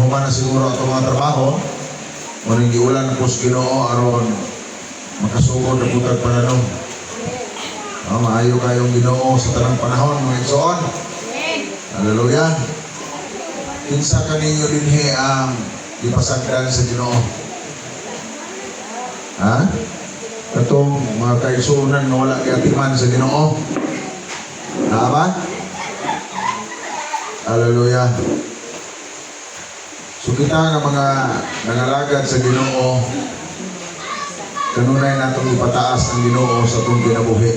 Nahuman na siguro atong mga trabaho. Muning giulan po sa Ginoo aron makasugod na pud tag pananom. Oh, maayo kayong Ginoo sa tanang panahon, mga igsoon. Hallelujah. Kinsa kaninyo dinhi ang gipasagdan sa Ginoo? Ha? Katong mga kaigsuonan nga wala giatiman sa Ginoo. Naa ba? Hallelujah. So kita nga mga nangalagad sa Ginoo, kanunay natong ipataas ang Ginoo sa atong kinabuhi.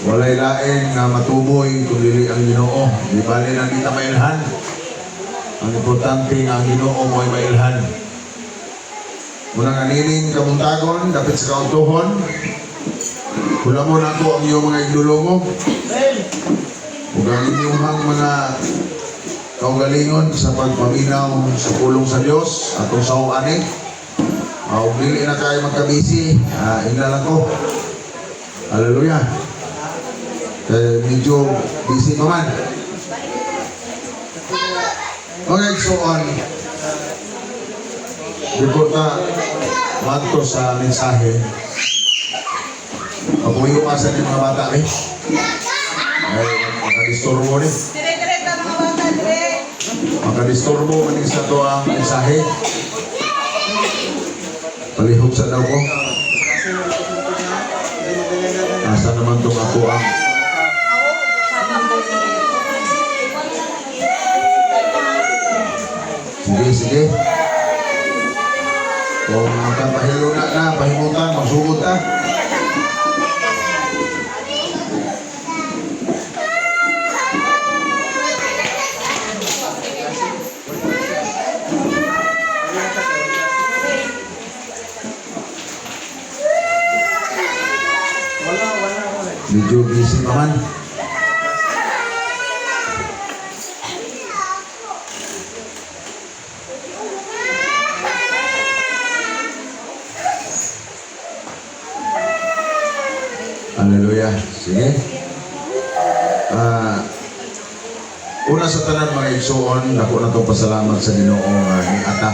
Walay lain nga matuboy kung dili ang Ginoo. Di bali lang kita mailhan. Ang importante nga ang Ginoo mo'y mailhan. Muna nga nining kabuntagon, dapit sa kautuhon. Hulamon ako ang iyong mga igdulungog. Ug ang inyong mga kaugalingon sa pagpaminaw sa pulong sa Dios atong saong ani. Ug dili na kayo magkabisi, ingna lang ko. Hallelujah. Kay medyo busy pa man. Mga igsoon, before ta maadto sa mensahe, papuyo ka sa mga bata eh. Ay, makadisturbo ni. Dire-dire ka mga bata, dire. Makadisturbo man ni sa to ang mensahe. Palihog sa daw ko. Asa naman tong ako ang? Sige, sige. Kung magkapahilo na na, pahimutan, magsugod ta. Medyo busy pa man. Hallelujah. Sige. Una sa tanan, mga igsoon, dako na itong pasalamat sa Ginoo nga ata.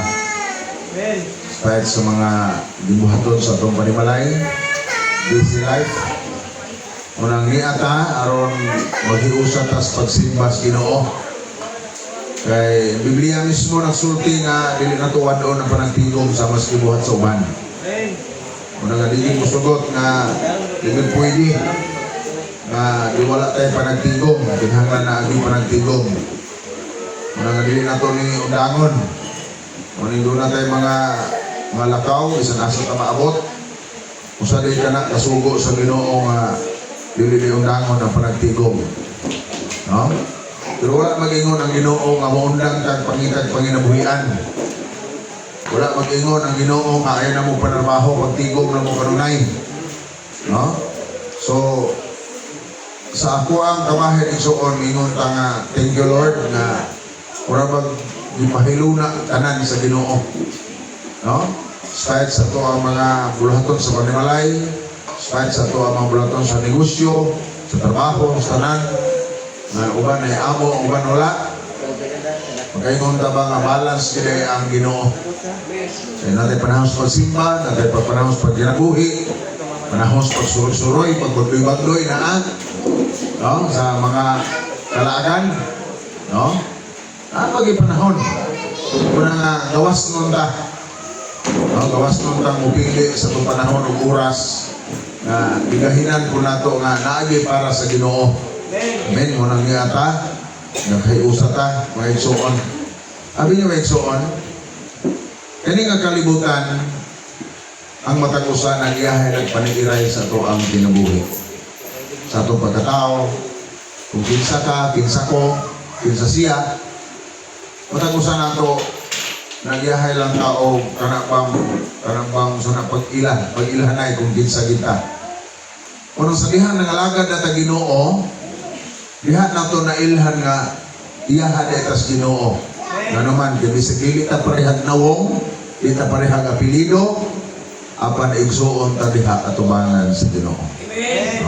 Despite sa mga gibuhaton sa atong panimalay, busy life, unang niata aron maghiusa tas pagsimba sa Ginoo. Kay Biblia mismo nagsulti nga dili na tuwad-on ang panagtigom sa mas gibuhat sa uban. Una nga dili mo sugot nga dili pwede nga di wala tayo panagtigom, kinahanglan na agi panagtigom. Una nga dili na to ni undangon. Una doon na tayo mga lakaw, bisan asa ta maabot. Usa di ka na kasugo sa Ginoo nga dili ni undangon ang panagtigom. No? Pero wala mag-ingon ang Ginoo nga moundang kag pangitag panginabuhian. Wala mag-ingon ang Ginoo nga ayaw na mo panarbaho, pagtigom na mo kanunay. No? So, sa ako ang kamahin igsuon, ingon ta nga, thank you Lord, nga mura bag gipahiluna tanan sa Ginoo. No? Despite sa to ang mga buluhaton sa panimalay, despite sa to ang mga buluhaton sa negosyo, sa trabaho, sa tanan, na uban ay amo, uban wala. Magkaingon ta ba nga balance gid ang Ginoo? Kaya natin panahon sa pagsimba, natin panahon sa pagkinabuhi, panahon sa pagsuroy-suroy, pagbagloy-bagloy na no? Sa mga kalaagan, no? Pag panahon. Kuna nga gawas nun ta. No, gawas nun ta mupili sa itong panahon ug oras nga gigahinan ko nato nga naagi para sa Ginoo. Amen. Mo nang niata, naghiusa ta, mga igsoon. Abi niyo, mga igsoon, kani nga kalibutan ang matag usa nag-iyahay nagpaniiray sa ato ang kinabuhi. Sa atong pagkatao, kung kinsa ka, kinsa ko, kinsa siya, matag usa nato nagyahay lang tao kana bang sa na pag-ila, pag-ilhanay kung kinsa kita. Unang sa dihang nangalagad na ta Ginoo, diha nato nailhan nga iyaha di tas Ginoo. Nga naman, kay bisag dili ta parehag nawong, di ta parehag apelyido, apan igsuon ta diha atubangan sa Ginoo.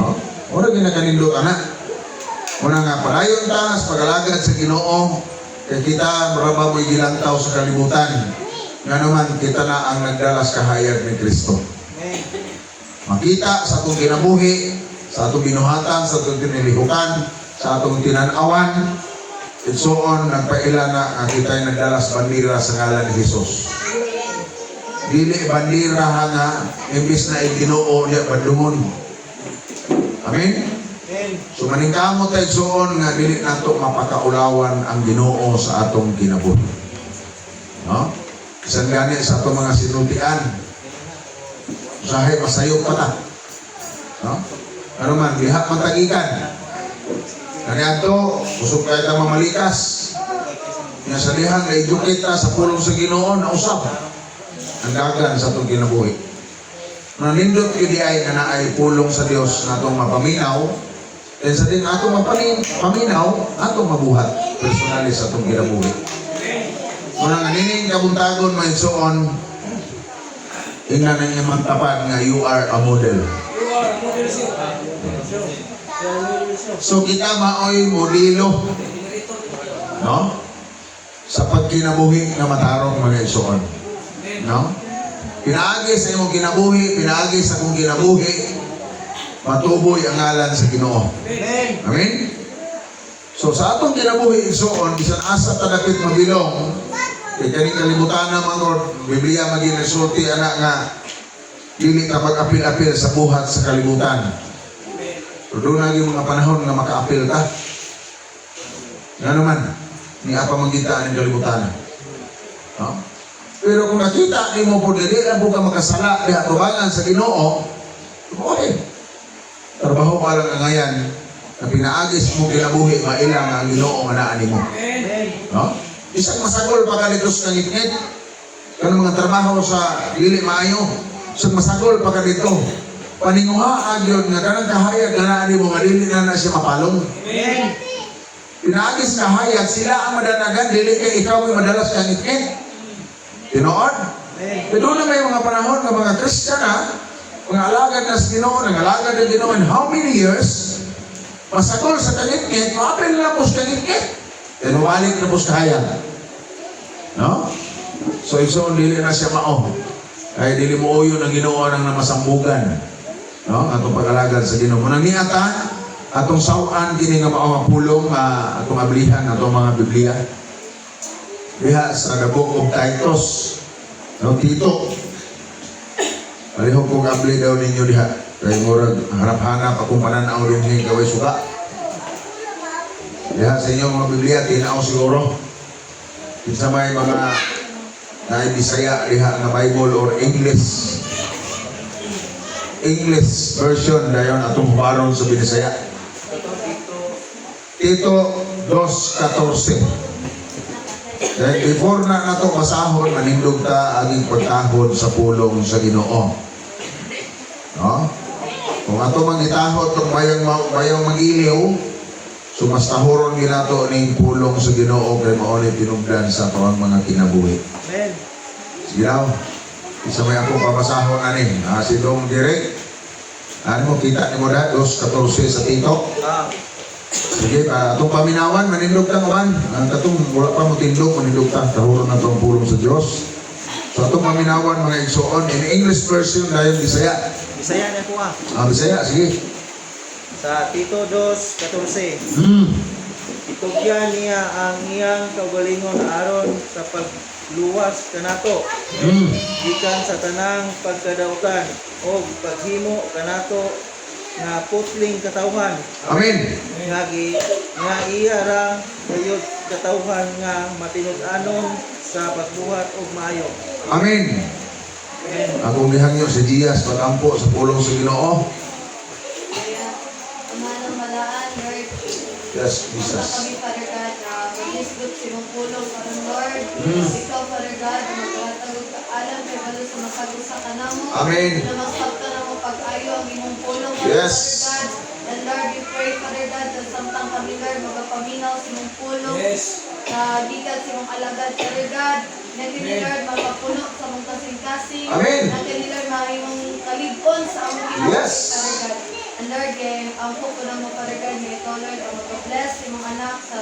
No? Ora ginakanindot ana. Una nga padayon ta sa pagalagad sa Ginoo, Kay kita mura ba mo'y gilantaw sa kalibutan. Nga naman kita na ang nagdalas kahayag ni Kristo. Makita sa atong kinabuhi, sa atong binuhatan, sa atong tinilihukan, sa atong tinanawan, and so on, nagpaila na nga kita'y nagdalas bandera sa ngalan ni Jesus. Dili bandera ha nga, imbis na iginoo niya bandungon. Amen? So maningkamot tayo igsoon nga dili nato mapakaulawan ang Ginoo sa atong kinabuhi. No? Bisan gani sa atong mga sinultian. Usahay masayop pa ta. No? Ano man, diha man tagikan. Kaniadto, kusog kay ta mamalikas. Nga sa dihang na-educate ta sa pulong sa Ginoo na usab ang dagan sa atong kinabuhi. Nanindot gyud di ay nga naay pulong sa Dios nga atong mapaminaw. Then sa din atong mapaminaw, atong mabuhat personally sa atong kinabuhi. Muna nga nining kabuntagon, mga igsoon, ingnan ang imong tapad nga you are a model. So kita maoy modelo, no? Sa pagkinabuhi nga matarong, mga igsoon. No? Pinaagi sa imong kinabuhi, pinaagi sa akong kinabuhi, matuboy ang ngalan sa Ginoo. Amen? So sa atong kinabuhi, igsoon, bisan asa ta dapit mabilong, kay kaning kalibutan na mga Lord, Biblia maging nagsulti ana nga dili ka mag-apil-apil sa buhat sa kalibutan. Pero doon na yung mga panahon nga maka-apil ka. Nga naman, ni apa mangita ang kalibutan. No? Pero kung nakita nimo po dili lang po ka makasala diha tubangan sa Ginoo, okay. Trabaho pa lang ang ngayan na pinaagis mo kinabuhi maila nga ang Ginoo nga naa nimo. No? Isang masagol pa ka dito sa ngitngit. Kanang mga trabaho sa dili maayo. Isang masagol pa ka dito. Paninguha gyud nga kanang kahayag nga naa nimo nga dili na na siya mapalong. Pinaagis nga hayag sila ang madanagan, dili kay ikaw may madalas ka ngitngit. Tinuod? Pero doon na may mga panahon nga mga Christian ha, mga alagad na sa Ginoo, nang-alagad ng Ginoo in how many years, masagol sa kangitngit, maapil na po sa kangitngit. Then walik na po sa kahayag. No? So igsoon dili na siya mao. Ay dili mo uyon ang Ginoo ang namasambugan. No? Atong pag-alagad sa Ginoo. Munang niata atong sawan kini nga mao nga pulong nga atong ablihan atong mga Biblia. Diha sa the Book of Titus. No, Tito. Palihog kong abli daw ninyo diha. Kay murag hanap-hanap akong pananaw din kaway suka. Diha sa inyong mga Biblia, tinaw siguro. Kinsa may mga naay Bisaya diha nga Bible or English. English version dayon atong hubaron sa Binisaya. Tito 2:14. Then before na nato basahon, manindog ta aging pagtahod sa pulong sa Ginoo. No? Kung ato mang gitahod tong bayang bayang magiliw, so mas tahoron ginato ning pulong sa Ginoo kay mao ni tinubdan sa atoang mga kinabuhi. Sige daw. Isa may akong pabasahon ani. Ah, si Dong Direk. Ano mo kita nimo da 2:14 sa Tito. Sige, pa, atong paminawan, manindog ta man. Ang katong wala pa mo tindog, manindog ta. Tahuron na itong pulong sa Diyos. So atong paminawan, mga igsoon, in English version dahil Bisaya. Bisaya na ko ah. Ah, Bisaya, sige. Sa Tito 2:14. Itugyan niya ang iyang kaugalingon aron sa pagluwas kanato gikan sa tanang pagkadautan og paghimo kanato nga putling katawhan Amen. Nga iya ra gayud katawhan nga matinud-anon sa pagbuhat og maayo. Amen. Amen. Akong gihangyo si Diaz pagampo sa pulong sa Ginoo. Kaya, Ama ng balaan, Lord, Yes, Punta Jesus. kami, Father God, na mag-isgot sa imong pulong karon, Lord. Ikaw, Father God, ang maghatag og kaalam kay balo sa masag-usa kanamo. Amen. Na masabtan namo pag-ayo ang imong pulong karon, Father God. And Lord, we pray, Father God, that samtang kami, Lord, magapaminaw sa imong pulong. Na gikan sa imong alagad, Father God. Na kini, Lord, makapuno sa among kasing-kasing. Amen. Na kini, Lord, mahimong kalig-on sa among kinabuhi, Father God. And Lord, kay ampo ko namo, Father God, nga ikaw, Lord, ang mag-bless sa imong anak sa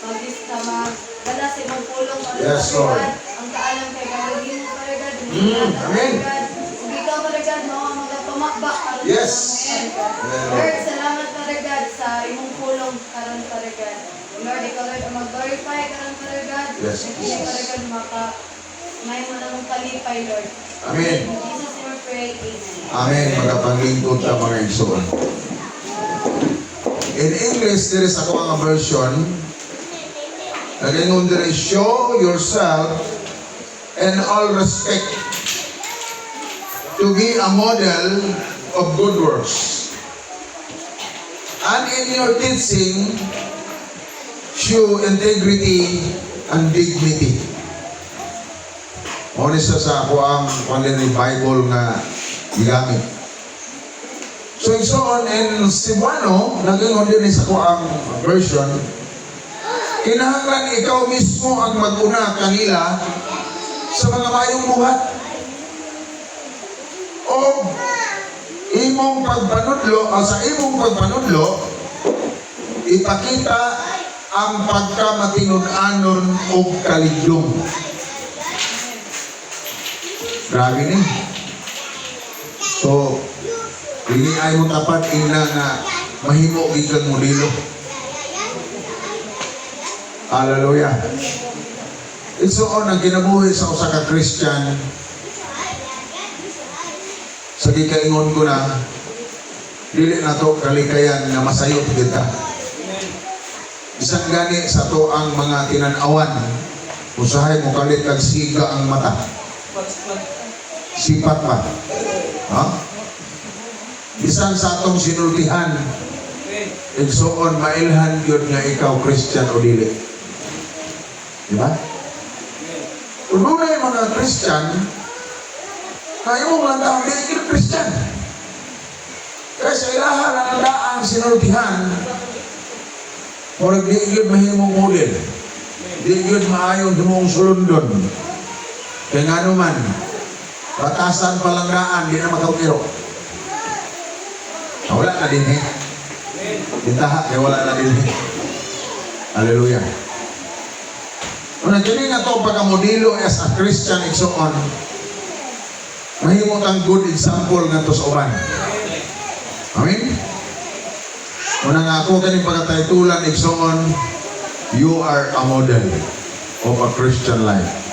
mag sa magdala sa imong pulong karon, Father Lord. God. Ang kaalam kay gagawin mo, Father God. Amen. Father God. Ug ikaw, Father God, mao ang magapamaba karon sa among, Father God. Amen, Lord. Lord, salamat, Father God, sa imong pulong karon, Father God. Lord, ikaw, Lord, ang mag-glorify karon, Father God. Yes, Na kini, Jesus. Father God, maka may mo namong kalipay, Lord. Amen. In Jesus' name we pray. Amen. Amen. Magapanglingkod ta, mga igsoon. In English, there is ako ang version. Nagaingon dire, "Show yourself in all respect to be a model of good works. And in your teaching, show integrity and dignity." Mao ni siya sa ako ang kwan ni Bible nga gigamit. So igsoon, in Cebuano, naging din sa ko ang version, kinahanglan ikaw mismo ang mag-una kanila sa mga mayong buhat. O imong pagpanudlo, o sa imong pagpanudlo, ipakita ang pagkamatinud-anon og kaligdong. Grabe ni. So, dili ay mo tapat ina nga mahimo gid kang modelo. Hallelujah. Igsoon, ang kinabuhi sa usa ka Christian, sa gikaingon ko na, dili na to kalikayan nga masayop kita. Bisan gani sa to ang mga tinan-awan, usahay mo kalit kag siga ang mata. Sipat ba? Ha? Bisan sa atong sinultihan, igsoon, mailhan gyud nga ikaw Christian o dili. Di ba? Kung dunay mga Christian, kaya mo lang taong dili gyud Christian. Kaya sa ilaha na ang sinultihan, murag di gyud mahimong model. Di gyud maayong himong sulundon. Kaya nga naman, batasan pa lang daan, di na makapiro. Wala na din eh. Bintaha, kaya wala na din eh. Hallelujah. Una, kini nga to pagkamodelo as a Christian, igsoon, mahimo kang good example nga to sa uban. Amen? Una nga ako kaning pagkataytulan, igsoon, "You are a model of a Christian life."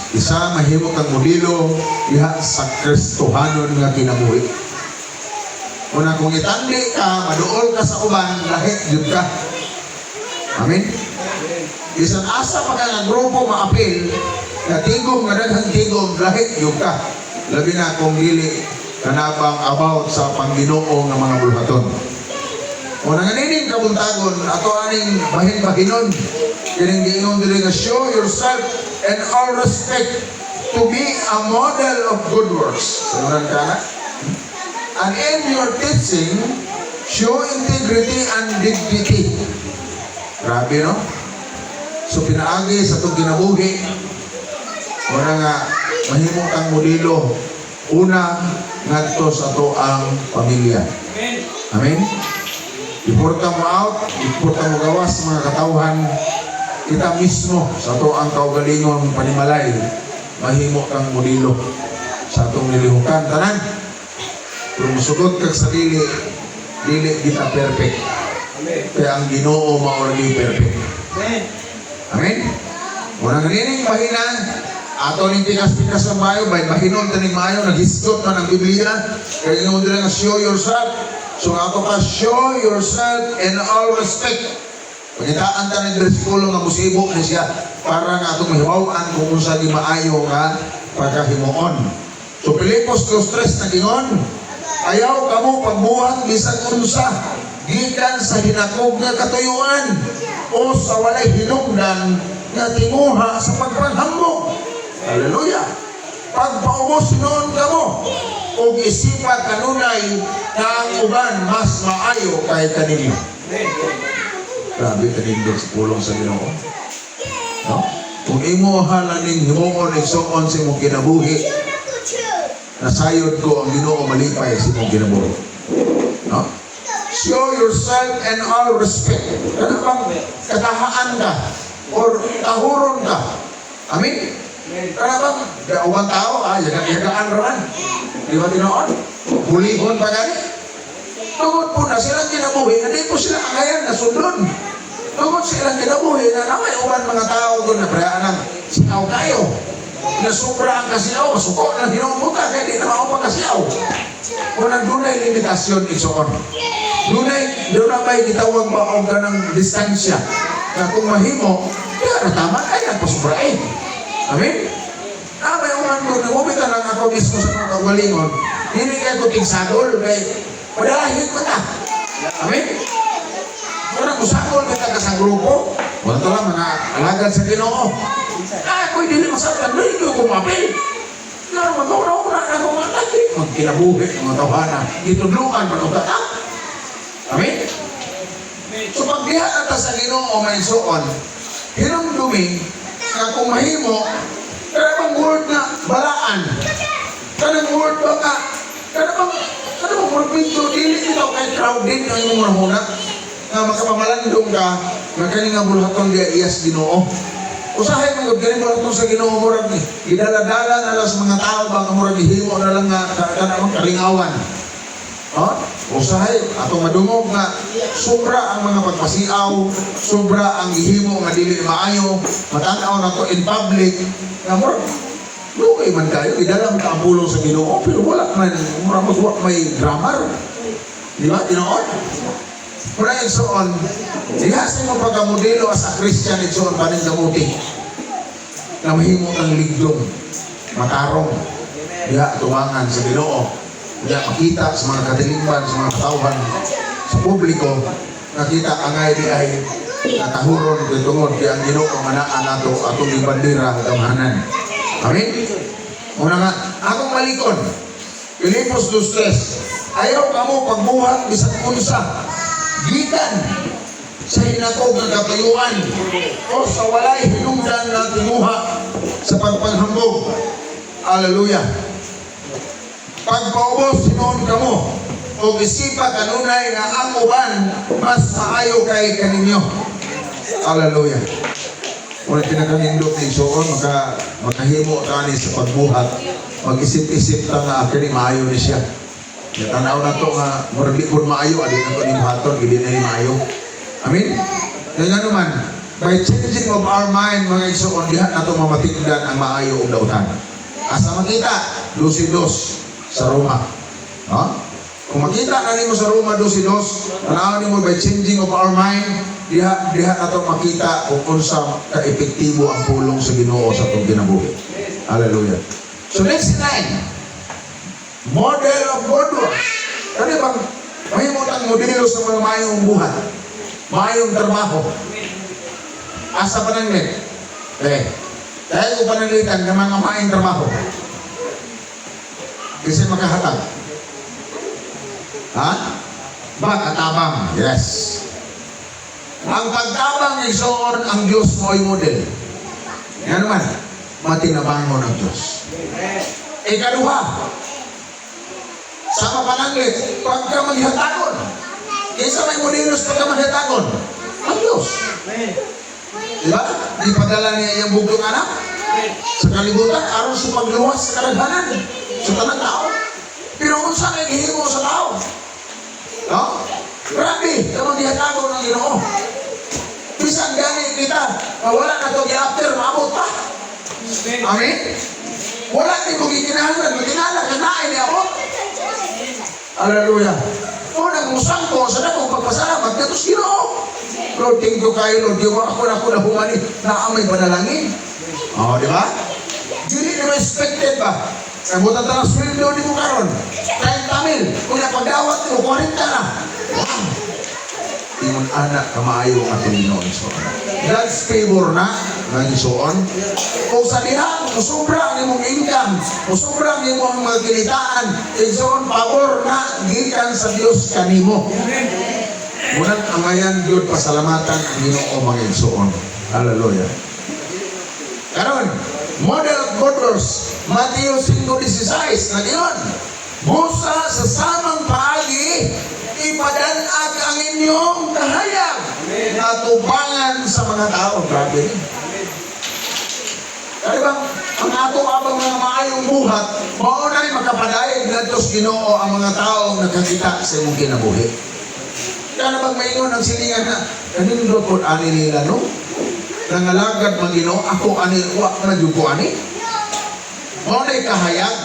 Isa, mahimo kang modelo diha sa Kristohanon nga kinabuhi. Una, kung itandi ka, maduol ka sa uban, lahi jud ka. Amen? Bisan asa pa ka nga grupo maapil, nga tigom, nga daghang tigom, lahi jud ka. Labi na kung dili kanabang about sa Pangginoo nga mga bulhaton. O nga nining kabuntagon, ato aning bahin-bahinon. Kining giingon diri nga "Show yourself in all respect to be a model of good works." Saluran ka na? "And in your teaching, show integrity and dignity." Grabe, no? So, pinaagi sa itong kinabuhi, wala nga, mahimo kang modelo. Una, ngadto sa ato ang pamilya. Amen? Before ka mo out, before ka mo gawas sa mga katawhan, kita mismo sa ato ang kaugalingong panimalay, mahimo kang modelo sa atong nilihukan. Tanan, kung musugot kag sa dili, dili kita perfect. Kaya ang Ginoo mao lagi perfect. Amen? Unang nining mahina, ato ning pikas-pikas ang mayo, bay bahinon taning mayo, naghisgot man ang Biblia. Kaya ingon dira nga "Show yourself." So ato pa, "Show yourself in all respect." Pangitaan ta ng bersikulo nga musibo ni siya para nga atong mahibaw-an kung unsa gi maayo nga pagkahimuon. So Filipos 2:3 nagingon, "Ayaw kamo pagbuhat bisan unsa gikan sa hinakog nga katuyuan o sa walay hinungdan nga tinguha sa pagpanghambog." Hallelujah. "Pagpaubos noon kamo ug isipa kanunay nga ang uban mas maayo kay kaninyo." Grabe kanindot sa pulong sa Ginoo. No? Kung imo halaning himuon, igsoon, sa imong kinabuhi, nasayod ko ang Ginoo malipay sa imong kinabuhi. No? Show yourself in all respect. Kana bang katahaan ka or tahuron ka. Amen? Kana bang ubang tao, yaga-yagaan raman. Di ba tinuod? Hulihon pa gani? Tungod po na silang kinabuhi, na di po sila angayan na sundon. Tungod sa ilang kinabuhi, na naway uban mga tao doon na prayaan ng siaw kayo. Na sobra ang kasiaw, masuko ng hinumuta, kaya di na mao kasiaw. Kung dunay limitasyon, igsoon. Dunay may gitawag ba og kanang distansya na kung mahimo, kaya na tama, ay nagpasubra eh. Amen? May uman ko, nangumita lang ako mismo sa mga kaugalingon, hindi kayo ko tigsagol, kay padalahin mo ta. Amen? Kung musagol kita ka sa grupo, wala to lang mga alagad sa Ginoo. Ah, ako'y dili masabtan, dili ko kumapil. Nga, mag-uraw na ako mga lagi. Magkinabuhi mga tawhana. Gitudluan man og tatak. Amen? So pag diha na ta sa Ginoo, mga igsoon, hinumdumi nga kung mahimo, kana bang word nga balaan? Kanang word ba nga kana bang word medyo dili bitaw kay crowded ang imong hunahuna nga makapamalandong ka nga kani nga bulhaton diya iyas Ginoo. Usahay man gud kani bulhaton sa Ginoo, murag ni gidala-dala na lang sa mga tao ba nga murag gihimo na lang nga kana bang kalingawan. Oh? Usahay atong madungog nga sobra ang mga pagpasiaw, sobra ang gihimo nga dili maayo, matan-aw nato in public nga murag luoy man kayo, gidala man ang pulong sa Ginoo, pero wala man, murag magwa may grammar. Di ba? Tinuod? Muna, igsoon, diha sa imong pagkamodelo as a Christian, igsoon, paningkamuti na mahimo kang ligdong, matarong, diha tuwangan sa Ginoo. Diha makita sa mga katilingban, sa mga katawhan, sa publiko, nakita angay di ay natahuron kay tungod kay ang Ginoo nga naa nato atong ibandera gamhanan. Amen? Una nga, akong malikon, Filipos 2:3, "Ayaw kamo pagbuhat bisan unsa, gikan sa hinatog nga katuyuan o sa walay hinungdan na tinguha sa pagpanghambog." Hallelujah. "Pagpaubos hinuon kamo og isipa kanunay nga ang uban mas maayo kay kaninyo." Hallelujah. Wala pinakanindot ni igsoon, makahimo ta ni sa pagbuhat, mag-isip-isip ta nga kini maayo ni siya. Ya, tanaw na to nga murag di pud maayo, adi na to ni buhaton, dili na ni maayo. Amen. Kaya nga naman, by changing of our mind, mga igsoon, diha na to mamatigdan ang maayo ug dautan. Asa makita? 12:2 sa Roma. No? Kung makita na nimo sa Roma 12:2, tanaw nimo by changing of our mind, diha diha nato makita kung unsa ka-epektibo ang pulong sa Ginoo sa atong kinabuhi. Hallelujah. So next in line, model of good works. Kani bang mahimo tang modelo sa mga maayong buhat, maayong trabaho? Asa pananglit? Eh, dahil ko pananglitan ng mga maayong trabaho. Kasi makahatag. Ha? Makatabang. Yes. Ang pagtabang, igsoon, ang Diyos mo ay model. Yan naman, matinabangon ang Diyos. Ikaduha, sa pananglit, pagka maghatagon. Kinsa may modelo sa pagka maghatagon? Ang Diyos. Di ba? Di padala niya iyang bugtong anak sa kalibutan aron sa pagluwas sa kadaghanan sa tanang tao. Pero unsa may gihimo sa tao? No? Grabe, kamang gihatagon ng Ginoo. Bisan gani kita, nga wala na to gi-after, maabot pa. Amen? Wala ni mo gikinahanglan, matinala ka na ni abot. Hallelujah. Unang musangko sa dakong pagpasalamat kadto sa Ginoo. Lord, thank you kayo, Lord. Di ako na ako na humani na may panalangin. Oh, di ba? Dili na expected ba? Ang butan ta ng sweldo ni mo karon. 30 mil. Kung napagdawat mo, 40 na. Wow. Ingon ana kamaayo ang atong Ginoo igsoon. God's favor na nga, igsoon. Kung sa diha musobra ang imong income, musobra ang imong mga kinitaan, igsoon, pabor na gikan sa Dios kanimo. Munang angayan gyud pasalamatan ang Ginoo, mga igsoon. Hallelujah. Karon, model of good works, Mateo 5:16, nag-ingon, "Busa sa samang paagi, ipadanag ang inyong kahayag atubangan sa mga tao." Grabe. Kaya bang, ang ato abang mga maayong buhat, mao na'y makapadayag ngadto sa Ginoo ang mga taong nakakita sa imong kinabuhi. Kaya na bang maingon ang silingan na, "Kanindot po ani nila, no? Nangalagad man Ginoo, ako ani, wa na jud ko ani." Mao na'y kahayag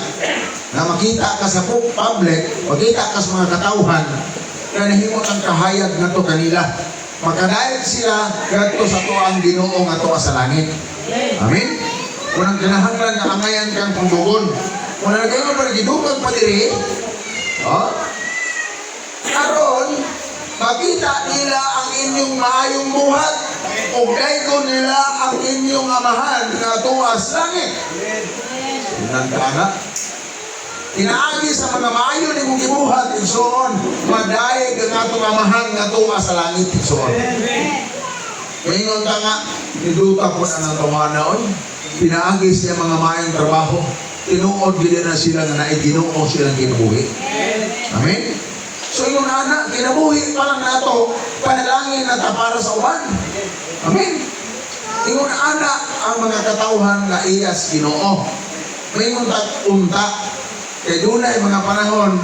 na makita ka sa public, makita ka sa mga katawhan, na nahimot ang kahayag ngadto kanila. Makadayag sila ngadto sa atoang Ginoo nga atoa sa langit. Amen? Unang kinahanglan nga angayan kang punggogon. Kung nagayon pa gidugag pa diri, oh, aron makita nila ang inyong maayong buhat ug daygon nila ang inyong Amahan nga atoa sa langit. Nanta nga. Pinaagi sa mga maayo nimong gibuhat, igsoon, madayeg ang atong Amahan nga atoa sa langit, igsoon. Maingon ka nga, "Niduta po na ng tawana, oy." Pinaagi siya mga maayong trabaho. Tinuod gid na sila nga naay Ginoo silang kinabuhi. Amen? So yung anak, kinabuhi pa lang nato, panalangin na ta para sa uban. Amen? Ingon ana ang mga katawhan nga iyas Ginoo. Maingon tag unta kay dunay mga panahon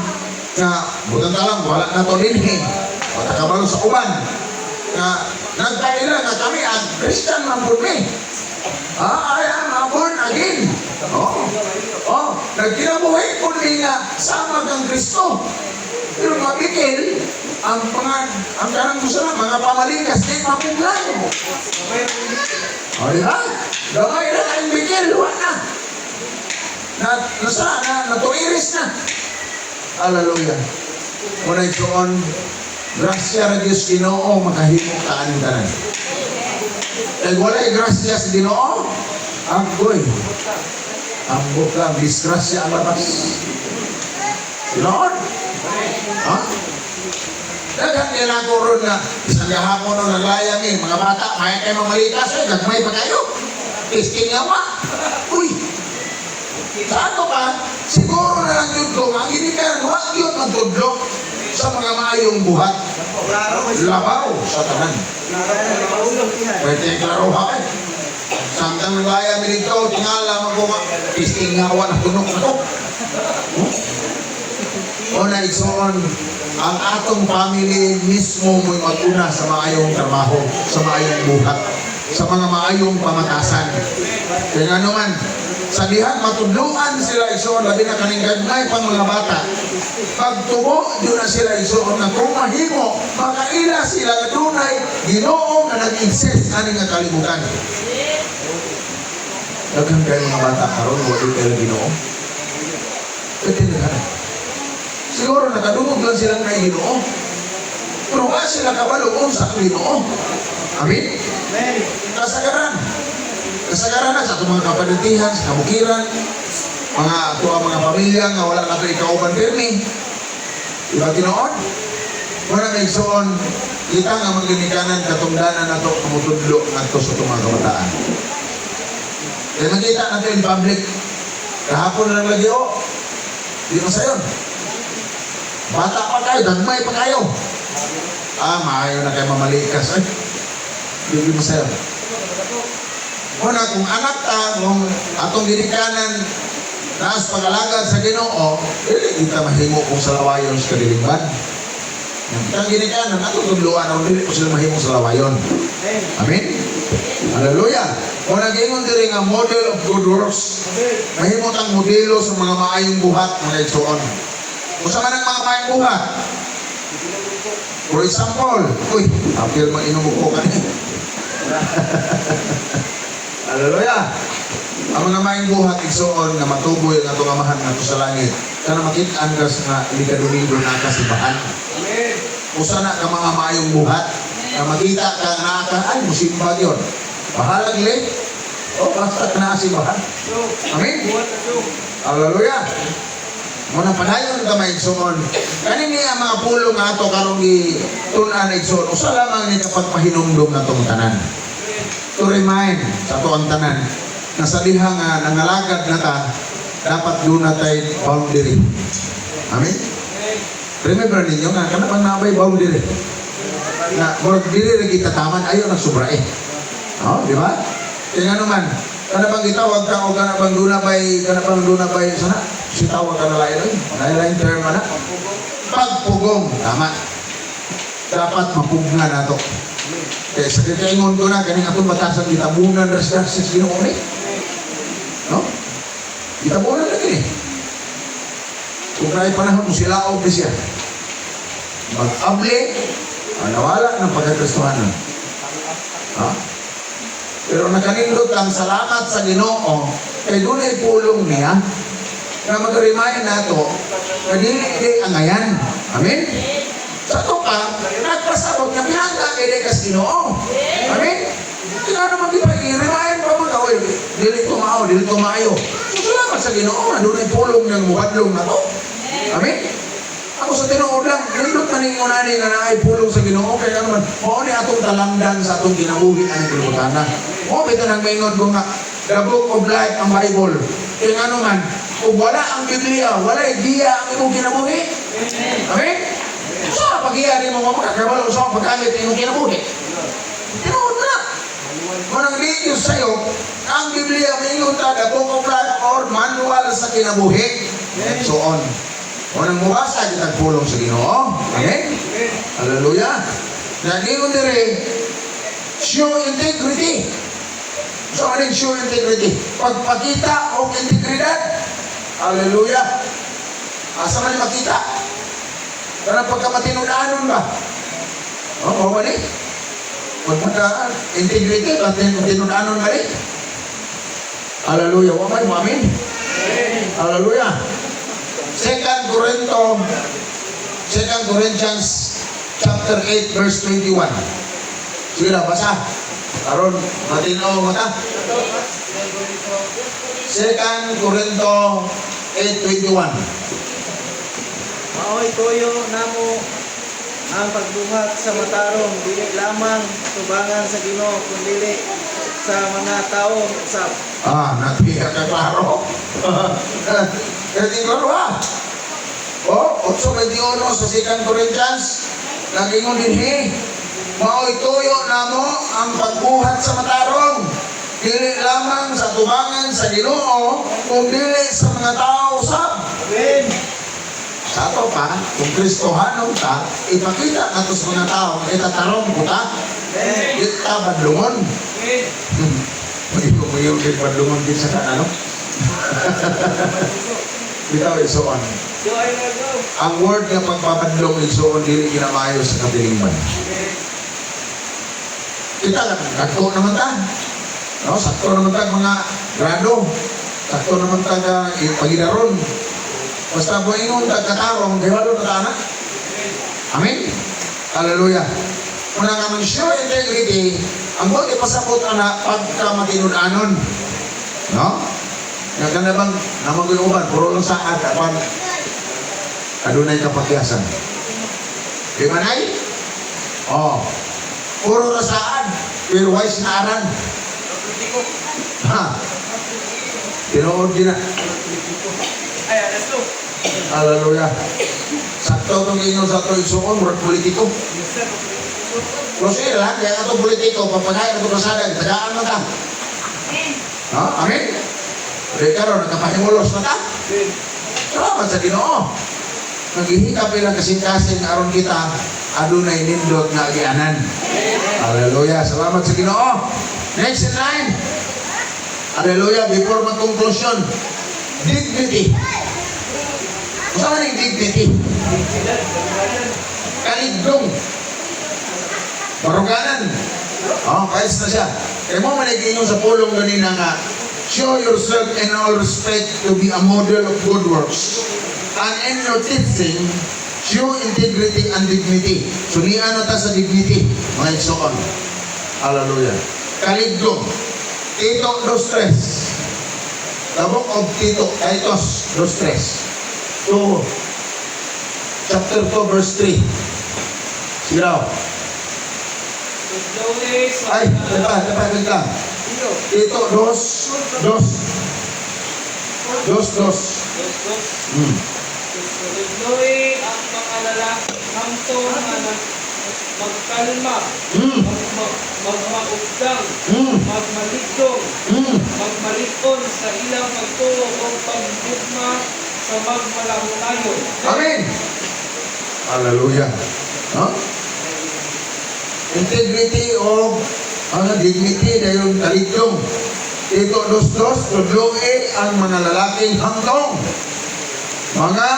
nga butang talang wala na to dinhi. Wala kabalo sa uban. Nga nagpaila nga kami ang Christian man pud mi. Ah, I am a born again. Oh, nagkinabuhi pud mi nga sama kang Kristo. Pero mabikil ang mga ang kanang gusto na mga pamalikas di mapuglan. O, di ba? Gamay na kayong bikil, wala na. Na, nasa, na, natuiris na. Hallelujah. Muna itoon, grasya ra Diyos Ginoo makahimo ka aning tanan. Kay walay grasya sa Ginoo, agoy. Ambot ka, disgrasya ang labas. Tinuod. Ha? Daghan nila ko ron nga, isang gahapon no naglayang eh, mga bata, maya kayo mamalikas, eh, gagmay pa kayo. Pisking yawa. Uy! Sa ato pa, siguro na lang yun ko, ang ginikanan, wag yun magtudlo sa mga maayong buhat. Labaw sa tanan. Pwede klaro ha eh. Samtang naglaya mi dito, tingala man ko nga, pisking ngawa na tunok na ko. O na igsoon, ang atong family mismo mo'y mag-una sa maayong trabaho, sa maayong buhat, sa mga maayong pamatasan. Kaya nga naman, sa dihang matudluan sila, igsoon, labi na kaning gagmay pang mga bata. Pagtubo, doon na sila, igsoon, na kung mahimo, makaila sila nga dunay Ginoo nga nag-exist ani nga kalibutan. Daghan kayo mga bata karon wa kayo Ginoo. Pwede na. Siguro nakadungog lang silang may Ginoo. Pero wa sila kabalo unsa ang Ginoo. Amen? Kasagaran. Kasagaran na sa atong mga kapanitihan, sa kabukiran, mga ato ang mga pamilya nga wala na ito ikauban pirmi. Diba tinuod? Wala may igsoon, kita nga mga katungdanan nato tumutudlo ngadto sa itong mga kabataan. Kaya makita natin in public, kahapon na lang lagi o, di mo sayon. Bata pa kayo, gagmay pa kayo. Ah, maayo na kayo mamalikas. Ay, di mo sayon. Una, kung anak ta, kung atong ginikanan, taas pag-alagad sa Ginoo, dili kita mahimo kung sa lawayon sa kadilingban. Ang ginikanan, atong tudluan, ang dili ko sila mahimo sa lawayon. Amen? Hallelujah! Una, giingon diri nga model of good works. Mahimo tang modelo sa mga maayong buhat, mga igsoon. Unsa man ang mga maayong buhat? For example, uy, apil man inom ko kani. Hallelujah! Ang mga maayong buhat, igsoon, nga matuboy ang atong Amahan ngadto sa langit. Kana makit-an ka sa nga liga Domingo na kasimbahan. Usa na ka mga maayong buhat nga makita ka nga ka ay musimba gyud. Bahalag late. O basta ka na simbahan. Amen. Hallelujah. Muna padayon ka maigsoon. Kani niya mga pulong nga ato karong gitun-an, igsoon. Usa lamang ni kapag pahinumdum natong tanan. To remind sa ato ang tanan. Nga sa diha nga nangalagad na ta, dapat duna tay boundary. Amen? Remember ninyo nga kana bang nabay boundary? Na murag dili ra kita taman, ayo nang sobra eh. Oh, di ba? Kaya nga naman, kana bang gitawag ka o kana bang duna bay sana si tawag ka na lain oy. Lain term ana. Pagpugong, tama. Dapat mapugna nato. Kaya sa kakaingon ko na, kaning atong batasan, gitabunan ra sa Ginoo ni. No? Gitabunan na gini. Kung naay panahon mo sila ni siya. Mag-abli, nawala ng pagkakristohanan. Ha? Pero nakanindot ang salamat sa Ginoo kay dunay pulong niya na mag-remind nato na dili di angayan. Amen? Sa ato pa, nagpasabot nga mihangga kay di kas Ginoo. Amen? Kaya naman di ba, i-remind pa mo ka, "Oy, dili to mao, dili to maayo." So, salamat sa Ginoo na dunay pulong ng mubadlong nato. Amen? Ako sa tinuod lang, nindot man ninyo nani nga naay pulong sa Ginoo kay ano man, mao ni atong talangdan sa atong kinabuhi ang kalibutan. Mao bitaw nang maingon ko nga the book of life ang Bible. Kay ngano man, kung wala ang Biblia, walay giya ang imong kinabuhi. Amen? Sa pagiya nimo mo makakabalo sa paggamit ng imong kinabuhi. Tinuod na. Kung ang Diyos sa'yo, ang Biblia maingon ta the book of life or manual sa kinabuhi. And so on. O nang mubasa, kitag pulong sa Ginoo. Amen? Hallelujah. Nagingon dire, show integrity. So, anong show integrity? Pagpakita og integridad. Hallelujah. Asa man ni makita? Kanang pagkamatinud-anon ba? Oo, ba ni? Pagpagka integrity, ba tinud-anon ba ni? Hallelujah. Wa may mo amin? Hallelujah. Second Corinto, Second Corinthians chapter 8 verse 21. Sige na, basa. Aron matinaw mo ta. Second Corinto 8:21. Maoy tuyo namo ang pagbuhat sa matarong dili lamang tubangan sa Ginoo kundi sa mga tao usab. Ah, natiya ka klaro. Kaya di klaro ha. Oh, 8:21 sa Second Corinthians, nagingon dinhi, "Maoy tuyo namo ang pagbuhat sa matarong, dili lamang sa tubangan sa Ginoo, kung dili sa mga tao usab." Amen. Sa ato pa, kung Kristohanon ta, ipakita nato sa mga tao, itatarong ko ta, Amen. di ta badlungon. Magiging din badlungon din sa kanano. Bitaw, igsoon. So ay go. Ang word nga pagpabadlong, igsoon, dili ginamayo sa katilingban. Kita sakto naman ta. No, sakto naman ta mga grado. Sakto naman ta nga pagidaron. Basta moingon ta katarong, gihalo na ta na. Amen. Hallelujah. Una nga mang show integrity, ang buot ipasabot ana pagka matinud-anon. No? Nga kana bang namagoy uban, puro lang saad apan adunay kapakyasan. Di ba nay? Oh. Puro ra saad, pero wise na aran. Ha? Tinuod din na. Ay, let's go. Hallelujah. Sakto itong ingon sa ato igsuon, murag politiko. Yes, sir. Pero sige lang, kaya nga itong politiko, papagayon na itong kasada, tagaan na ta. Ha? Amen? Di karon nagkapahingulos na ta. Salamat sa Ginoo. Naghihikap ilang kasing-kasing aron kita adunay nindot nga agianan. Hallelujah. Salamat sa Ginoo. Next in line. Hallelujah. Before mag-conclusion, dignity. Unsa man ang dignity? Kaligdong. Baruganan. Oh, kahit na siya. Kaya mo man ingon sa pulong ganina nga, "Show yourself in all respect to be a model of good works. And in your teaching, show integrity and dignity." So niya na ta sa dignity, mga igsoon. Hallelujah. Kaligdong. Tito 2.3. The book of Tito, Titus 2.3. 2, chapter 2, verse 3. Sige raw. Ay, teka, teka, teka. Iyo. Tito, dos, dos. Dos, dos. Dos, dos. Tudloi ang mga lalaki hangtong nga magkalma, magmaugdang, magmaligdong, magmalikon sa ilang pagtuo o paghugma sa magmalahutayon. Amen. Hallelujah. No? Integrity o ano, dignity dayon kaligdong. Tito dos dos, tudloi ang mga lalaking hangtong. Mga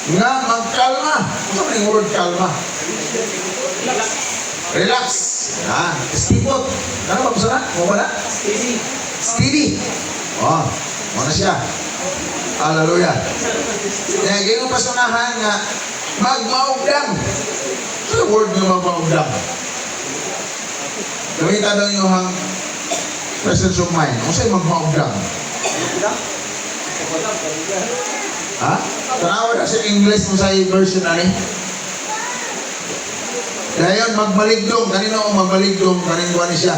nga magkalma. Ano man yung word kalma? Relax. Ah, stipot. Ano ba na? Mo ba na? Steady. Steady. Oh, mo na siya. Hallelujah. Kaya ganyan pasunahan nga magmaugdang. Ano word nga magmaugdang? Gamitan daw yung hang presence of mind. Kung sa'yo magmaugdang? Ha? Tanawa na sa English mo sa version ani. Dayon magmaligdong kanino ang magmaligdong kaning kuan ni siya.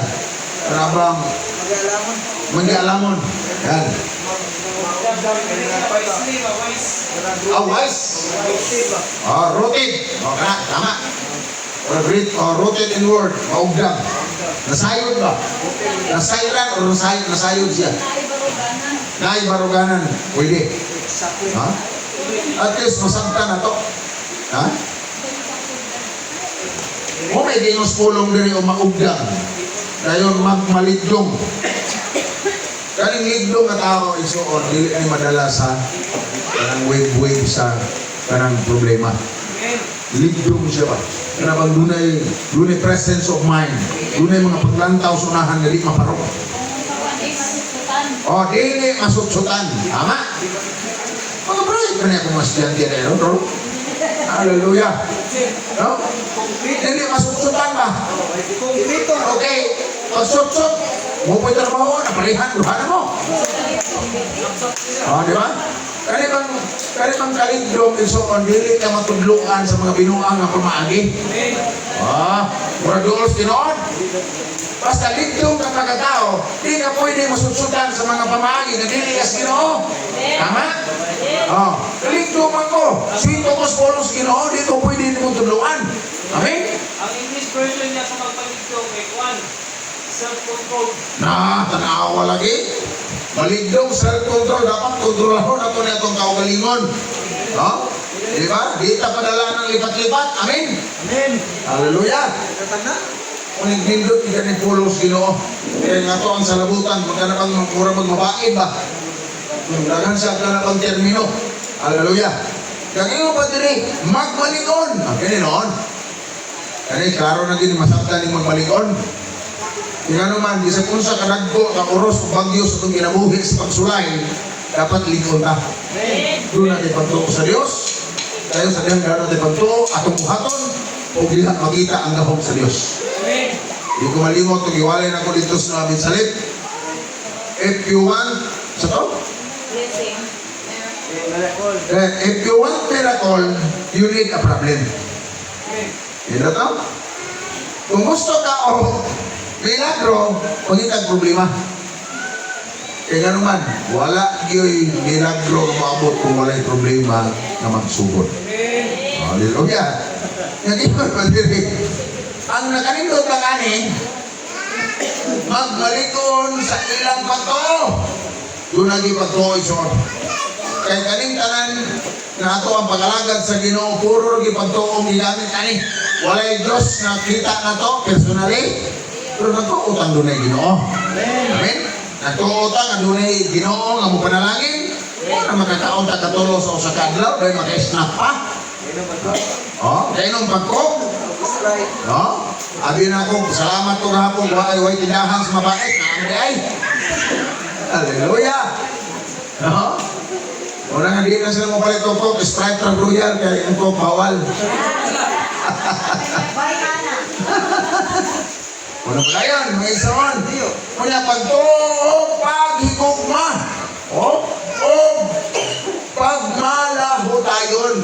Kanabang Mag-alamon. manggialamon. Yan. Wisely, wise. Ah, wise. Ah, rooted. O, kana, tama. Or great, or rooted in word, maugdang. Nasayod ba? Nasayran or nasayod, nasayod siya. Naibaruganan. Naibaruganan. Pwede. Exactly. Ha? At least, masagta na to. Ha? Kung may gingos pulong diri o maugdang, dayon magmaligdong. Kaning ligdong nga tao isuon, dili ni madala sa kanang wave-wave sa kanang problema. Amen. Ligdong siya ba? Kana bang dunay presence of mind, dunay mga paglantaw sa unahan nga di maparok. Kung masusutan. O, dili masutsutan. Tama? Mga bright pa niya kung mas estudyante na yun, bro. Hallelujah. No? Dili masutsutan ba? Kumplito. Okay, pag sutsut, mo po'y trabaho, napalihan, duha na mo. O, di ba? Kani bang kalindong isuon, dili ka matudluan sa mga binuang nga pamaagi. Amen. Ah, mura duol tinuod. Basta ligdong ka pagkatao, di ka pwede masutsutan sa mga pamaagi na dili kas Ginoo. Tama? Oh, ligdong man ko. Sito ko sa polong sa Ginoo, di ko pwede nimo tudluan. Amen? Ang English version niya sa magpaligdong ay one, self-control. Na, tanawa lagi. Maligdong self-control, dapat kontrolahon ato ni atong kaugalingon. No? Di ba? Di ta padala ng lipat-lipat. Amen? Amen. Hallelujah. Katana. Kung nagpindot ka ni pulos Ginoo. Kaya nga to ang salabutan, magkana pang mura magmabaid ba? Daghan sa kana pang termino. Hallelujah. Kag ingon pa diri, magmalingon. Ang kini noon. Kani klaro na gini masabtan ning magmalingon. Kung ano man, bisag unsa ka dagko ka oros o bagyo sa itong kinabuhi sa pagsulay, dapat lingon ta. Doon natin pagtuo sa Dios. Tayo sa diyang gano'n natin pagtuo, atong buhaton, o diha makita ang gahom sa Dios. Amen. Di ko malimot, kung iwalay na ko dito sa Binsalit. If you want, sa to? Blessing. Eh, miracle. Eh, if you want miracle, you need a problem. Amen. Yun na to? Kung gusto ka o milagro, pangitag problema. Kaya nga naman, wala gyoy milagro nga maabot kung walay problema na magsugod. Amen. Hallelujah. Nag-iwan pa diri. Ang nakanindot lang ani, magmalikon sa ilang pagtuo. Doon lagi pagtuo ison. Kay kaning tanan na ato ang pag-alagad sa Ginoo puro ra gyud pagtuo ang gigamit ani. Walay Dios na kita na to personally. Pero nagtuo tang dunay Ginoo. Amen. Amen. Nagtuo ta nga dunay Ginoo nga mopanalangin. Wala makakaon ta katulo sa usa ka adlaw dahil maka-snack pa. Ano ba to? Oh, kay nung pagkog. Sprite. No? Abi na ako, salamat ko gahapon, wa ay way tindahan sa mabait, naamo di ay. Hallelujah. No? Una nga di na sila mo palit og Coke, Sprite ra Royal kay ang Coke bawal. Bye, Ana. Una pa dayon, mga isaon. Iyo. Una pagtuo, paghigugma. O, o pagmalahutayon.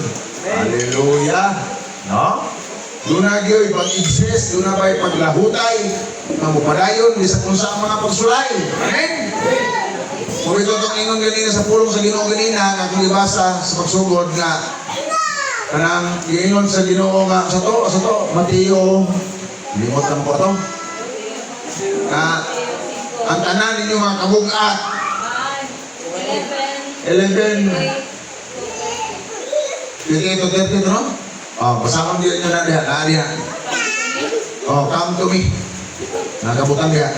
Hallelujah. No? Doon na gyud pag-exist, doon na ba'y paglahutay. Nga mopadayon bisan unsa ang mga pagsulay. Amen. Mao bitaw tong ingon ganina sa pulong sa Ginoo ganina nga akong gibasa sa pagsugod nga kanang giingon sa Ginoo nga sa to Mateo, limot na ko ato nga ang tanan ninyo mga kabugat. 11, 11 28 to 30, no? Oh, basahon diyan nyo na diha, na diha. Oh, come to me. Nagabutan diha.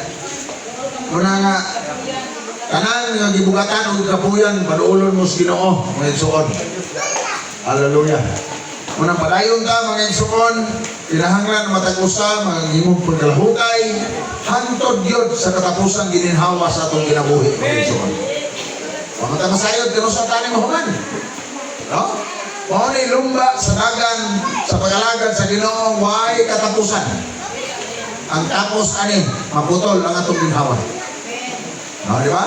Muna nga, tanan nga gibugatan og kapuyan, paduolon mo sa Ginoo, mga igsoon. Hallelujah. Muna padayon ta, mga igsoon, kinahanglan matag usa mga pagkalahutay, hantod gyud sa katapusang gininhawa sa atong kinabuhi, mga igsoon. Wa man ta masayod kung sa tani mahuman. No? Mao ni lumba sa dagan sa pag-alagad sa Ginoo, way katapusan. Ang tapos ani maputol ang atong ginhawa. No, di ba?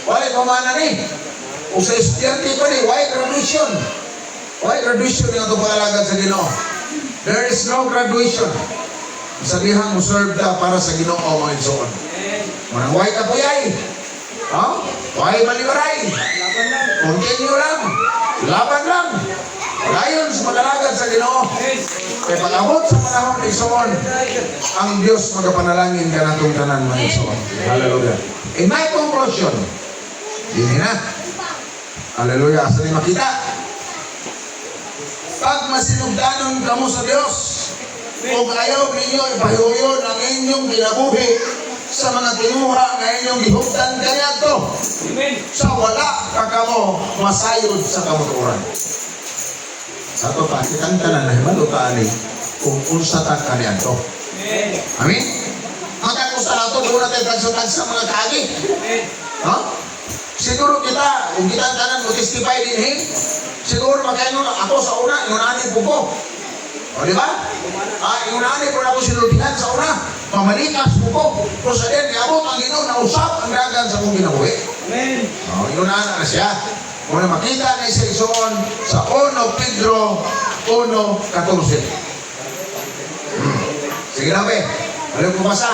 Wala pamana ni. O sa estudyante pa ni, why graduation? Why graduation yung atong pag-alagad sa Ginoo? There is no graduation. Sa dihang mo serve ta para sa Ginoo, mga igsoon. Manang way kapuyay. No? Way balibaray. Laban lang. Continue lang. Laban lang. Dayon sa pag-alagad sa Ginoo. Kaya pag-abot sa panahon, igsoon, ang Diyos magapanalangin ka natong tanan, mga igsoon. Hallelujah. In my conclusion, yun na. Hallelujah. Asa ni makita? Pag masinugdanon kamo sa Diyos, ug ayaw ninyo ipahiuyon ang inyong kinabuhi sa mga tinguha nga inyong gihuptan kaniadto Amen. sa wala ka kamo masayod sa kamatuoran. Sa ato pa, kitang tanan na hibalo ta ani kung unsa ta kaniadto. Amen. Amen? Matag usa nato doon natin tagsa-tagsa mga kaagi. Amen. No? Siguro kita, kung kita ang tanan mo testify din eh. Siguro makaingon ako sa una, ingunani po ko. O, di ba? Ah, ingunani po na ako sinultihan sa una. Pamalikas po ko. Pero sa din, niabot ang Ginoo, nausap ang dagan sa kong kinabuhi. Amen. Oh, ingunana na siya. Muna makita ni sa igsoon sa 1 Pedro 1:14. Sige na, be. Ano ko basa?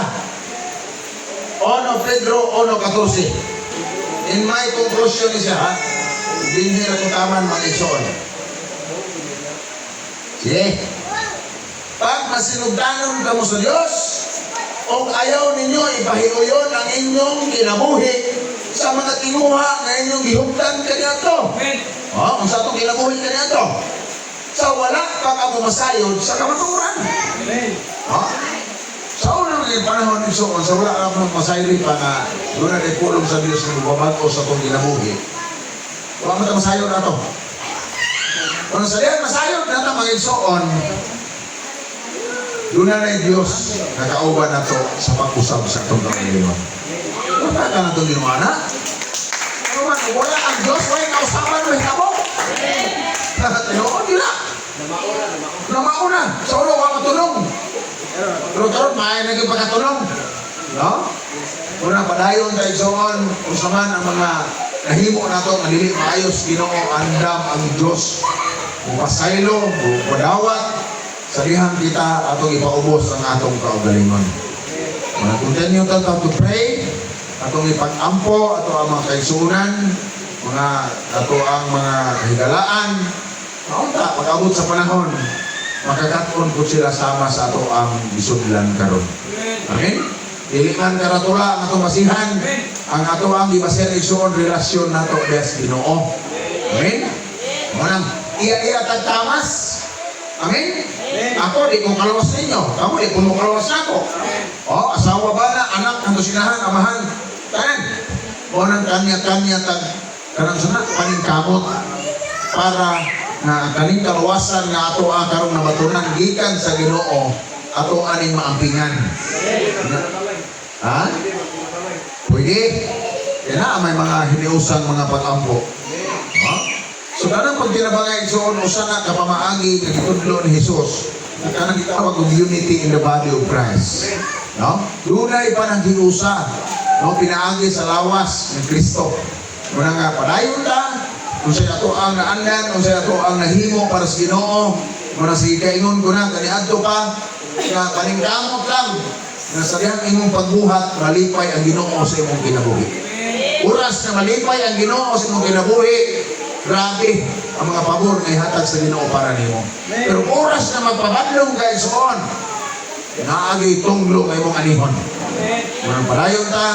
1 Pedro 1:14. In my conclusion ni siya, ha? Hindi niya ko taman mga igsoon. Sige. Pag masinugdanon kamo sa Diyos, o ayaw ninyo ipahiuyon ang inyong kinabuhi sa mga tinguha nga inyong gihuptan kaniadto. Amen. Oh, unsa atong kinabuhi kaniadto? Sa wala pa kamo masayod sa kamatuoran. Amen. Ha? Sa unang naging panahon ni Soon, sa wala ka mong masayri pa nga doon na pulong sa Diyos nga magbabag-o sa atong kinabuhi. Wala mo ta masayod na to. Kung sa diyan masayod na ta mga igsoon, doon na na Diyos nakauban na to sa pag-usab sa atong kaugalingon. Wala ka na itong ginawa na. Ano man, wala ang Diyos, wala kausaban mo hitabo. Tinuod yun na. Namauna. Sa ulo, wala matulong. Pero karon may naging pagkatulong. No? Una, padayon tayo igsoon, unsa man ang mga nahimo nato nga dili maayos Ginoo, andam ang Dios mupasaylo, mupadawat sa dihang kita atong ipaubos ang atong kaugalingon. Mga continue ta to pray, atong ipag-ampo, ato ang mga kaigsuonan, mga ato ang mga kahigalaan, maunta, pag-abot sa panahon, makakaton po sila sama sa ato ang gisudlan karon. Amen. Amen? Dili man karatula ang atong basihan, ang ato ang gibasihan, igsoon, relasyon nato des Ginoo. Amen? Mo nang iya-iya tagtamas. Amen? Ako di ko kalawas ninyo, kamo di ko mo kalawas nako. Oh, asawa ba na, anak, ang kusinahan, amahan, tanan. Mo nang kanya-kanya tag kanang sana paningkamot para nga ang kaning kaluwasan nga ato ang karong nabatunan gikan sa Ginoo ato aning maampingan. Ha? Pwede. Yan na, may mga hiniusang mga pag-ampo. Ha? So kanang pag tinabangay igsoon, usa na kapamaagi nga gitudlo ni Jesus na kanang gitawag og unity in the body of Christ. No? Dunay pa nang hiusa, no, pinaagi sa lawas ni Kristo. Muna nga padayon ta unsay ato ang naandan, unsay ato ang nahimo para sa Ginoo. Muna sige kaingon ko na kaniadto pa nga paningkamot lang. Nga sa dihang imong pagbuhat, malipay ang Ginoo sa imong kinabuhi. Oras na malipay ang Ginoo sa imong kinabuhi, grabe ang mga pabor nga ihatag sa Ginoo para nimo. Pero oras na magpabadlong ka, igsoon, naagi tunglo nga imong anihon. Mga padayon ta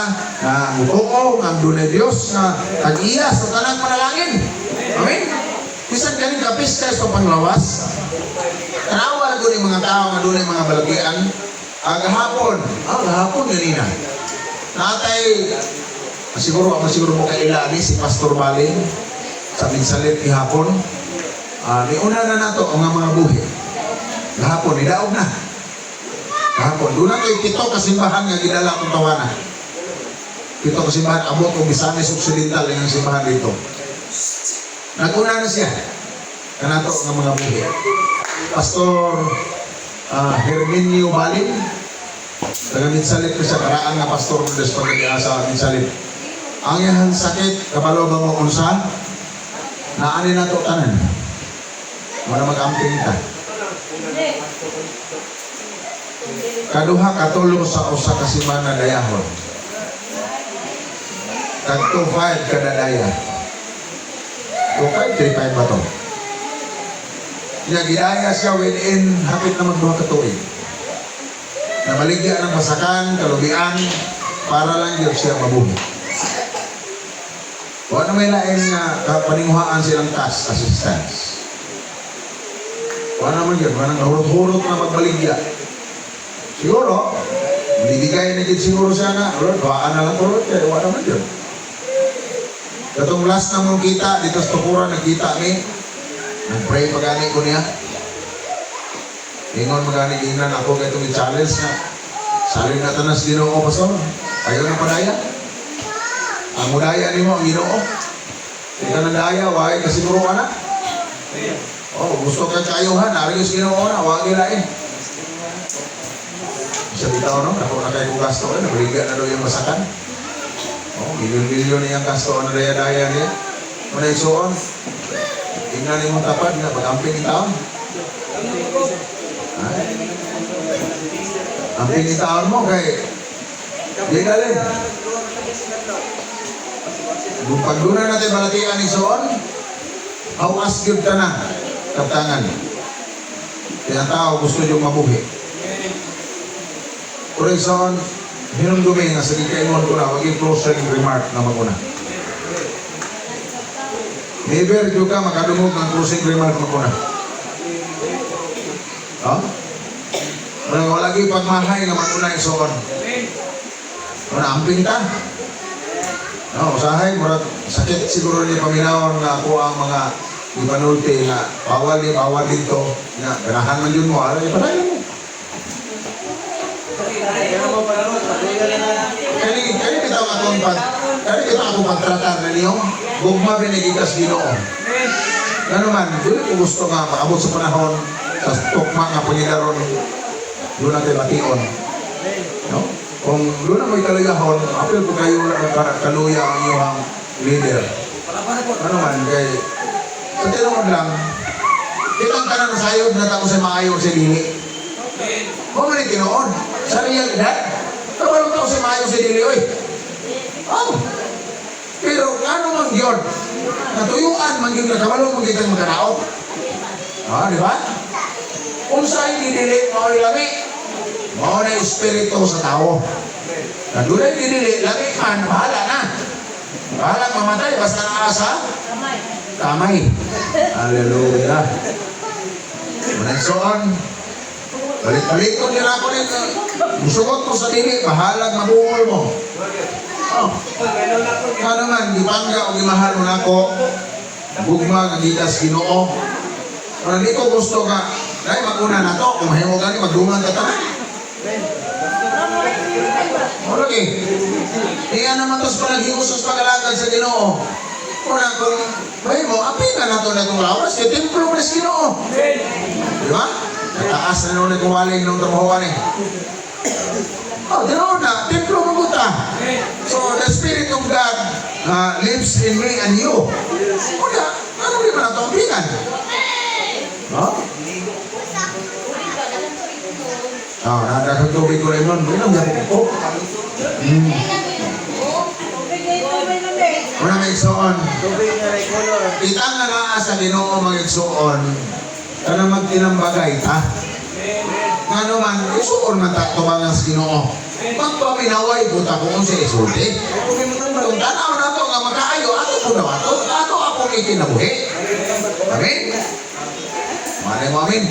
na mutuo nga ang dunay Dios nga tag-iya sa tanang manalangin. Amen. Bisan ganing kapis ka sa panglawas, tanawa na gud mga tao nga dunay mga balagian. Ang gahapon, ah, gahapon ganina. Natay siguro ako siguro mo kaila ni si Pastor Baling sa minsalit gihapon. Ah, niuna na nato ang mga buhi. Gahapon nidaog na. Gahapon, doon na kay pito kasimbahan nga gidala akong tawana. Pito kasimbahan, abot og Misamis Occidental ang simbahan dito. Naguna na siya kanato nga mga buhi. Pastor Herminio Balin, taga Minsalit ko siya, karaan nga pastor ng Diyos pagkakita sa Minsalit. Ang iyang sakit, kabalo ba mo unsa? Naani na to tanan. Wala mag-amping ta. Kaduha katulo sa usa ka semana dayahon. Kag 2.5 kada daya. 2.5, 3.5 ba to? Nya gidaya siya within hapit na magduha ka tuig. Nabaligya ng masakan, kalubian, para lang gyud siya mabuhi. Wa na may lain nga paninguhaan silang cash assistance. Wa naman yun, wa nang hurot-hurot na magbaligya. Siguro, binibigay na gid siguro siya nga, Lord, baan na lang ko, Lord, kaya wa naman yun. Katong last na mong kita, dito sa tukuran, nagkita mi, nag-pray pa gani ko niya. Ingon magani ingnan ako kay itong challenge na salin na tanas Ginoo, pastor. Ayaw na padaya. Ang mudaya nimo ang Ginoo. Di ka nandaya, why kasiguro ka na. Oh, gusto ka kayuhan, ari sa Ginoo na, wa gilain. Sa bitaw no, dako na kay kong gasto eh, nabaligya na daw yung masakan. Oh, milyon-milyon niyang gasto na daya-daya niya. Muna isuon, ingnan nimong tapad nga pag-amping ni taon. Ay. Amping ni taon mo kay di dalin. Kung pagduna natin balatian ni Soon, hawas gyud ka na kaptangan. Kaya ang tao gusto yung mabuhi. Pero Soon, hinumdumi nga sa gikaingon ko na, wag yung closing remark na maguna. Never jud ka makadungog ng closing remark maguna. Ha? Wala wala lagi pagmahay nga maguna yung Soon. Wala amping ta. No, usahay murag sakit siguro ni paminawon nga ako ang mga ipanulti nga bawal ni bawal dito nga ganahan man yun mo ara ipadayon mo. Kaya mo panahon, patuloy na. Kani bitaw akong pag kani bitaw akong pagtratar na niyo gugma binigikas Ginoo. Ngano man dili ko gusto nga maabot sa panahon sa tukma nga pangidaron doon natin bation. No? Kung doon na mo'y kaluyahon, apil ko kayo kaluya ang iyong leader. Ano man, kay sa tinuod lang, kitang tanan sayod na tao sa maayo sa dili. Mo man ni tinuod, sa realidad, kabalo tao sa maayo sa dili, oy. Oh. Pero ano man yun? Natuyuan man yun, kabalo mo kitang magkanaot. Ah, di ba? Unsay dili mao lami. Mao na espiritu sa tao. Na dunay dili lami man, bahala na. Bahala mamatay basta naa sa kamay. Hallelujah. Manang soon, balik-balik ko nila ako rin. Musugot ko sa dili, bahalag mabuhol mo. Oh. Ano man, gipangga o gimahal mo nako, gugma nga gikas Ginoo. Pero hindi ko gusto ka, dahil maguna na to, kung mahimo gani, magdungan ka tanan. O lagi. Iya naman tos panaghiusos sa pagalagad sa Ginoo. Una kung mahimo, apin na nato na itong lawas, kay templo man sa Ginoo. Di ba? Nataas na noon kung waling nung trabahoan eh. Oh, tinuod na, templo mo buta. So, the Spirit of God lives in me and you. Una, ano di ba na ito ang? No? Ah, nadaghan tubig ko rin nun. Inom yan ko. Muna may igsoon. Tubig nga ray color. Kita nga naa sa Ginoo, mga igsoon, kanang magtinambagay ta. Ngano man, isuon man ta tubangan sa Ginoo. Magpaminaway buta kung unsa isulti. Kung tanaw na to nga makaayo, ato po na ato, ato akong ikinabuhi. Amen? Manay mo amen?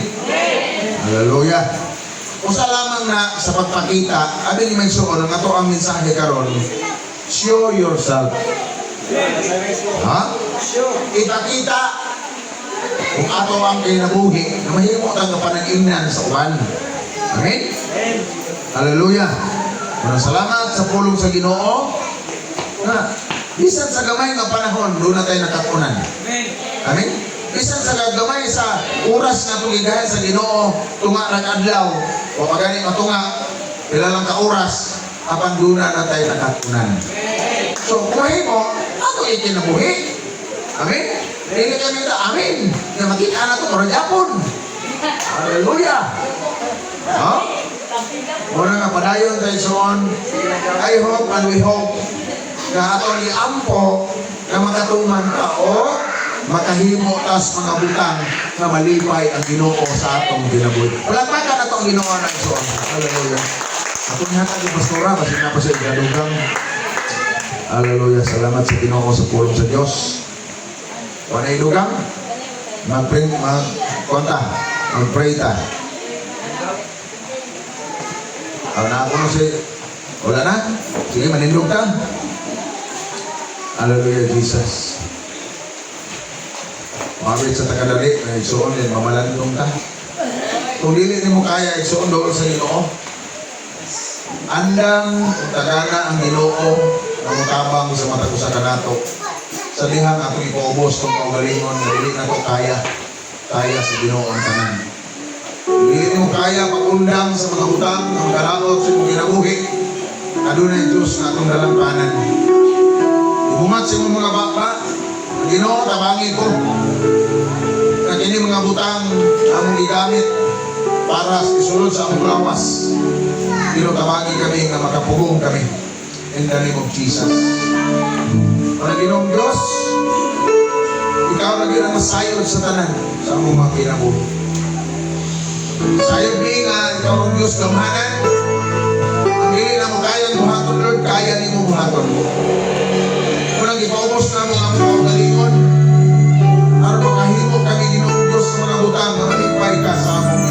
Hallelujah. Usa lamang na sa pagpakita, abi ni may suon, ang ato ang mensahe karon, show yourself. Ha? Sure. Ipakita kung ato ang kinabuhi na mahimo ta nga panag-ingnan sa uban. Amen? Amen. Hallelujah. Maraming salamat sa pulong sa Ginoo. Na, bisan sa gamay nga panahon, doon na tayo nakatunan. Amen. Amen? Bisan sa gamay sa oras nga itong gigahan sa Ginoo, tunga rag adlaw, o pagani matunga, pila lang ka oras, apan doon na tayo nakatunan. So, kung mahimo, ato ikinabuhi. Amen? Dili kami ta, amen. Nga makita na ito, murag Japon. Hallelujah. Ha? Muna nga padayon tayo soon. I hope and we hope na ato ni Ampo na makatuman ka o makahimo tas mga butang nga malipay ang Ginoo sa atong kinabuhi. Palakpakan ato ang Ginoo na isuon. Hallelujah. Atong hatag yung pastora, basin na pa sa ikadugang. Hallelujah. Salamat sa Ginoo sa pulong sa Dios. Wala idugang? Mag-pray, mag-konta, mag-pray ta. Ah, na ako na si... Wala na? Sige, manindog ka. Hallelujah, Jesus. Mabit sa takadali, na igsuon din, mamalandong ta. Kung dili nimo kaya, igsuon doon sa Ginoo. Andang tagana ang Ginoo nga motabang sa matag usa kanato. Sa dihang atong ipaubos tong kaugalingon nga dili nato kaya, kaya sa Ginoo ang tanan. Dili mo kaya pag-undang sa mga utang ang kalaot sa imong kinabuhi. Adunay Diyos nga atong dalampanan. Ibungat sa imong mga baba, ang Ginoo tabangi ko. Nga kini mga butang among gigamit para sa isulod sa among lawas. Ginoo, tabangi kami nga makapugong kami. In the name of Jesus. Mga Ginoong Diyos, ikaw na gyud ang masayod sa tanan sa among mga kinabuhi. Sayod ni nga ikaw ang Diyos gamhanan. Ang dili na mo kaya buhaton, Lord, kaya nimo buhaton. Unang ipaubos na mo ang among kaugalingon. Aron makahimo kami, Ginoong Diyos, sa mga butang nga malipay ka sa among